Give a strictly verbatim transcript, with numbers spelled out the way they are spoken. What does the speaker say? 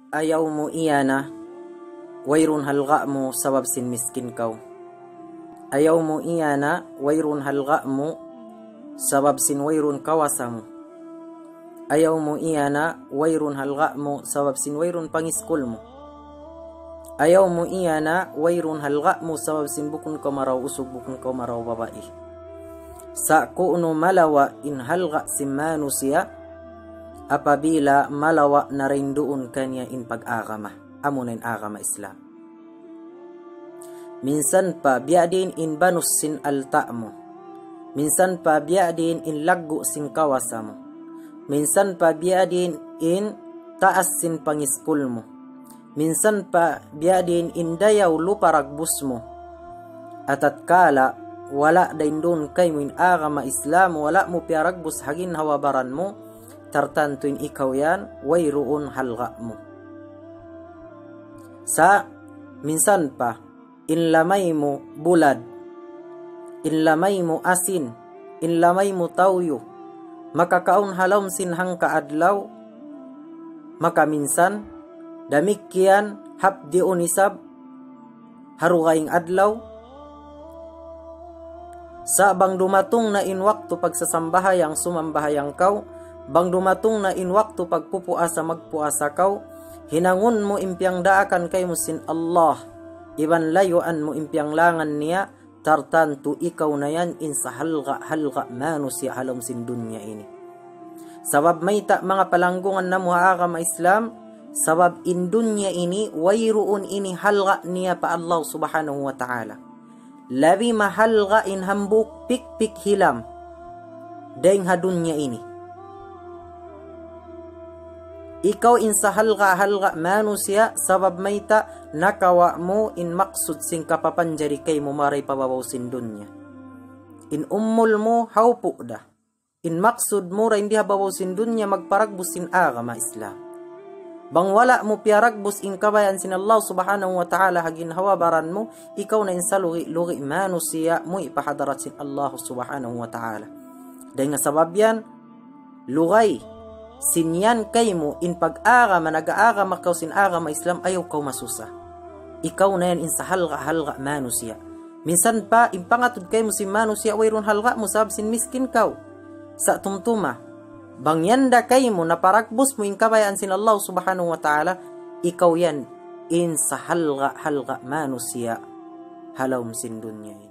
Ayaw mu iyana, wayruun halga' mu sabab sin miskin kaw. Ayaw mu iyana, wayruun halga' mu sabab sin wayruun kawasa mu. Ayaw mu iyana, wayruun halga' mu sabab sin wayruun pangiskul mu. Ayaw mu iyana, wayruun halga' mu sabab sin bukun kaw marayaw usug, bukun kaw marayaw babai. Sa' kunu' malawa' in halga' sin manusiya', apabila malawa' na dayn duun kaniya in pag-agama, amuna in agama Islam. Minsan pa biya' diin in banus sin alta' mu. Minsan pa biya' diin in laggu' sin kawasa mu. Minsan pa biya' diin in taas sin pangiskul mu. Minsan pa biya' diin in dayaw lupa ragbus mu. Atatkala wala' dayn duun kaymu in agama Islam, wala' mu piyaragbus ha ginhawa-baran mu, tartantu in ikaw yan, wayruun halga' mu. Sa' minsan pa, in lamay mu bulad, in lamay mu asin, in lamay mu tawyu, makakaun ha lawm sin hangka adlaw, makaminsan, damikkiyan hapdiun isab ha dugaing adlaw. Sa' bang dumatung na in waktu pagsasambahayang, sumambahayang kaw, bang dumatung na in waktu pagpupuasa, magpuasa kaw, hinangun mu in piyangdaakan kaymu sin Allah, iban layuan mu in piyanglangan niya, tartantu ikaw na yan in sahalga'-halga' manusiya' ha lawm sin dunya ini. Sabab mayta', manga palanggungan namu' ha agama Islam, sabab in dunya ini, wayruun ini halga' niya pa Allah Subhanahu wa Ta'ala. Labi mahalga' in hambuuk pikpik hilam dayn ha dunya ini. Ikaw in sahalga'-halga' manusiya', sabab mayta', nakawa' mu in maksud sin kapapanjari kaymu mari pa babaw sin dunya. In umul mu hawpu' da. In maksud mu dayn di ha babaw sin dunya magparagbus sin agama Islam. Bang wala' mu piyaragbus in kabayaan sin Allah Subhanahu wa Ta'ala ha ginhawa-baran mu, ikaw na in salugi'-lugi' manusiya' muwi' pa hadarat sin Allah Subhanahu wa Ta'ala. Dayn ha sabab yan, lugay sin yan kaymu in pag-agama, nag-aagama kaw sin agama Islam, ayaw kaw masusa. Ikaw na yan in sahalga'-halga' manusiya'. Minsan pa, in pangatud kaymu sin manusiya', wayruun halga' mu sabab sin miskin kaw. Sa' tumtuma, bang yan da kaymu, naparagbus mu in kabayaan sin Allah Subhanahu wa Ta'ala, ikaw yan in sahalga'-halga' manusiya' ha lawm sin dunya ini.